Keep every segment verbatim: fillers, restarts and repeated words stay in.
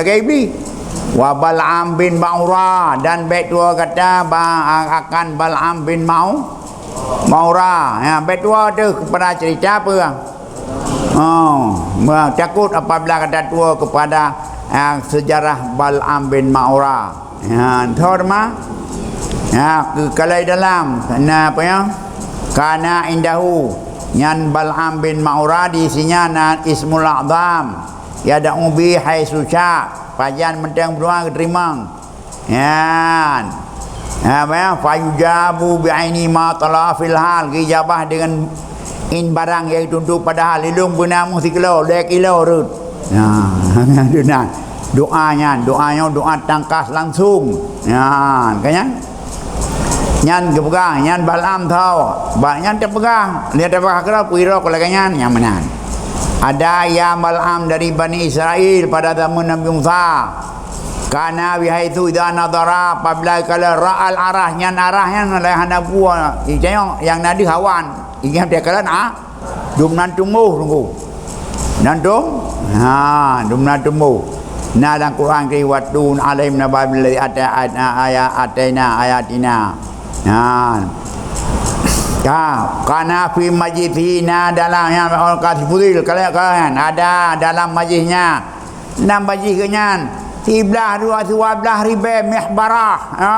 Lagèe Iblih. Wa Bal'am bin Ba'ura, dan bèk tuwoe gata ba-, akan Bal'am bin Ma'u-, Ba'ura. Ya, bèk tuwoe teuh keupada cerita peue. Oh, takot apabila gata tuwoe keupada, ah, sejarah Bal'am bin Ma'ura. Ya, thon ma. Ya, keu kalai dalam, na apa ya? Kana indahu. Nyan Bal'am bin Ma'ura di sinan na ismul a'zam. Yad'u bi haitsu sya', pajan mantong meudoa geuteurimong. Nyan. Ha, bah, fayujabu bi aini ma tala fil hal, geujabah deungon in barang nyang tuntuk padahai lôn beuna meuh sikilo, lhèe kilo rhot. Nah, doa nyan, doa nyoe doa tangkas langsung. Nyan, kan nyan? Nyan geupeugah, nyan Balaam tho. Bak nyan teupeugah, lé teupeugah keudroe, peue droe lagèe nyan, nyang meunan. Ada ya Balaam dari Bani Israel pada zaman Nabi Musa. Kana bihaitsu idza nadhara, apabila kala ra'al arah, nyan arah nyan lé hana buah. Icayong yang nadi hawan. Ingat dia kala na, dum nan tumbuh tunggu. Nan dum, ha, dum nan tumbuh. Na dalam Quran ke watun alaihim naba bil ladzi ata-, ata-, aya-, ataina ayatina. Ha. Ka, kana fi majlisina dalam yang orang kasih fudil, kalian, kalian ada dalam majlisnya. Nam bajih geuh nyan, siblaih dua, dua blaih ribèe mihbarah. Ha,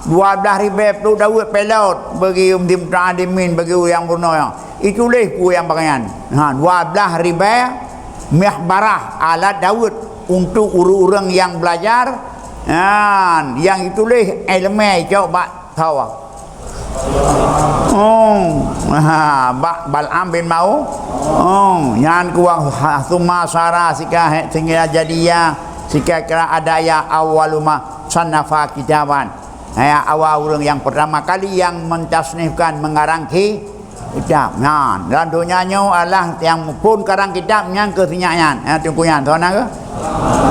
dua blaih ribèe pluek daweuet pelot bagi muta'allimin, bagi ureueng bunoe. Ituléh peue nyang bak nyan. Ha, dua blaih ribèe mihbarah, alat daweuet untuk ureueng-ureueng nyang belajar. Ha, nyang ituléh ileumèe cok bak Thawa. Oh, ha, bak Bal'am bin Mau. Oh, nyan kuwang ha, summa sara sika he, sehingga jadi ya, sika kira ada ya awaluma sannafa kitaban. Ya, awal ureueng yang pertama kali yang mentasnifkan, mengarang ki-, kitab. Nah, dalam donya nyoe adalah yang pun karang kitab nyang keu sinyak nyan. Ya, tungku nyan, tuan ke?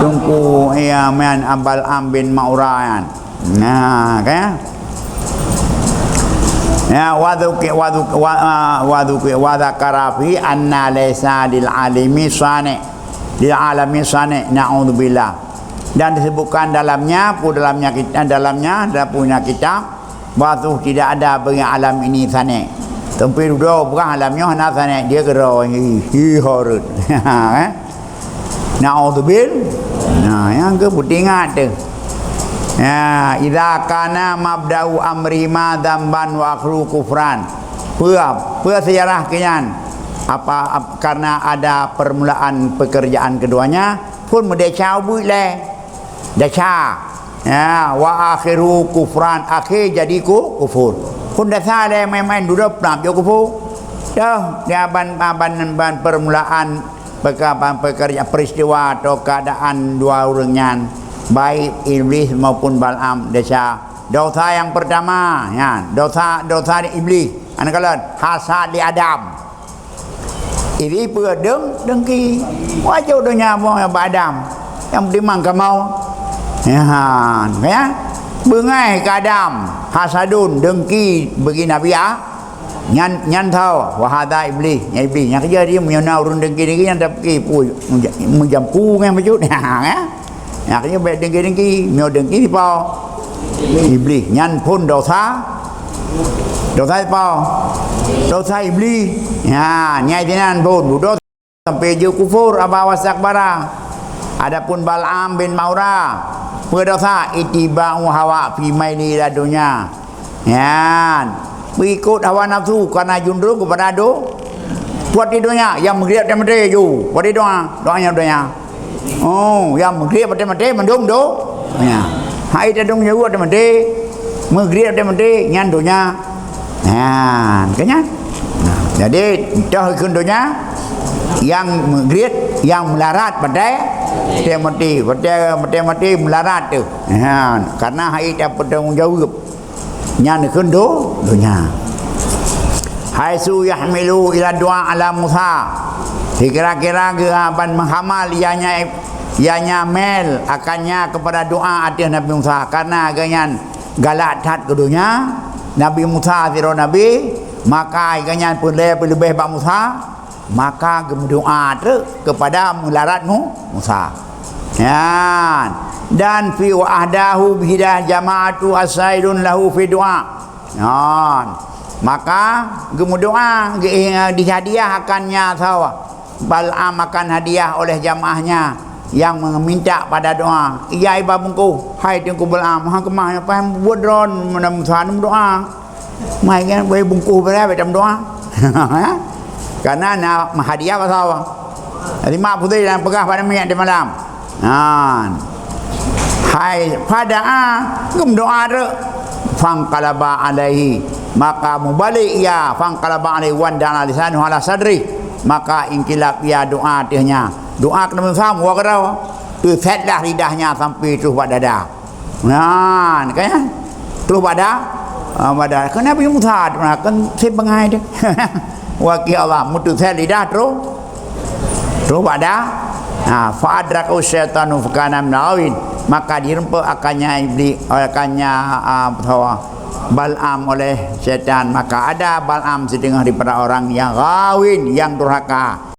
Tungku, ya, men Bal'am bin Ma'ura nyan. Nah, kan? Ya, wa dzuki-, wa dzuki-, wa, ah, wa dzuki-, wa dzakara fi anna laisa lil alimi sani, lil alami sani, naudzubillah. Dan disebutkan dalamnya, pu dalamnya kita, dalamnya, dalam punya kitab, bahwa tidak ada bagi alam ini sani. Tapi dudoe bukan alam nyoe hana sani, dia keudroe, hi, hi, horut. Eh? Naudzubil-, nah, nyang keu beutingat teuh. Ya, idza kana mabda'u amrihima dzamban wa akhiru kufran. Peue, peue sejarah keu nyan? Apa, ap-, karena ada permulaan pekerjaan keduanya, pun meudesya ubeut lé. Desya. Ya, wa akhiru kufran, akhé jadi ku-, kufur. Pun desya lé main-main dudoe pram jok kufur. Dah, dia ban, ban, ban permulaan Peuka-, peukeureujaan, peuristiwa atau keuadaan dua ureuëng nyan, baik Iblih maupun Balaam, desya. Dosa nyang peurtama nyan, dosa, dosa Iblih. Aneuk kalon, hasad di Adam. Iblih peue? Deng-, dengki. Wajéb donya buang bak Adam. Nyang peutimang kamoe. Ya, ya. Beungai keu Adam, hasadun, dengki bagi Nabi A-, Nyan, nyan tho, wa hadza Iblih, nyan Iblih. Nyang keujeuet jih meunyoe na ureuëng dengki-dengki nyan tapiké peue, meuja-, meujampu ngon bacut. Ya. Nyang keujeuet bèk dengki-dengki, meunyoe dengki sipa? Iblih. Nyan phon dosa. Dosa sipa? Dosa Iblih. Ya, nyan sinan phon dosa. Sampai jeuet kufur, aba wastakbara. Adapun Balaam bin Maura, peue dosa? Ittiba'u hawa fi maili ila dunya. Nyan, meuikot hawa nafsu, karena jundrung keupada do-, puati donya, nyang meugriet teumaté ju, puati doa, doa nyang donya. Oh, nyang meugriet teumaté mandum do-, donya. Hai tadong jaweueb teumaté, meugriet teumaté, nyan donya. Nah, kan nyan? Nah, jadi, toh kheun donya, nyang meugriet, nyang meularat patéh, teumaté, patéh, patéh maté meularat teuh. Nah, karena hai tapeutanggung jaweueb. Nyan kheun do-, donya. Haitsu yahmilu ila du'a ala Musa. Dikira-kira geuh ban meuhamal ianya, ianya mel akannya kepada doa ateueh Nabi Musa. Karena geuhnyan galak that keu donya, Nabi Musa sidroe nabi, maka geuhnyan peulé peuleubeh bak Musa, maka geumeudoa treuk kepada meularat Mu-, Musa. Nyan. Dan fi wa ahdahu bihidah jama'atu asailun lahu fi du'a. Nyan. Maka geumeudoa, ge-, dihadiah akan nya sawa. Bal'am akan hadiah oleh jamaahnya yang meminta pada doa. Ia iba bungkôh, hai Teungku Bal'am, ha keumah nyang paih buet droen meunan meusaha doa. Mai kan, wai bungkôh bra, bèk tameudoa. Karena na hadiah basa Allah. Lima putih dan peugah pada minyak di malam. Nah. Hai, fada'a, geumeudoa treuk. Fangqalaba alaihi. Maka meubalek ia, fangqalaba alaihi, wan da'ala lisanu ala sadri. Maka inqilab ia doa teuhnya. Doa keuneuk meusaha, wa keudroe. Teusét lah lidahnya sampai troh bak dada. Nyan, kan? Troh bak da-, ah, bak da-, kan Nabi Musa tu nah, kan si bangai tu. Wakil Allah, mutus lidah troh, troh bak da-, ha, fa adrakahu syaitanu fakana minal ghawin. Maka direumpok akannya iblis, akannya, ah, Bal'am oleh syaitan. Maka ada Bal'am siteungoh daripada orang yang ghawin, yang durhaka.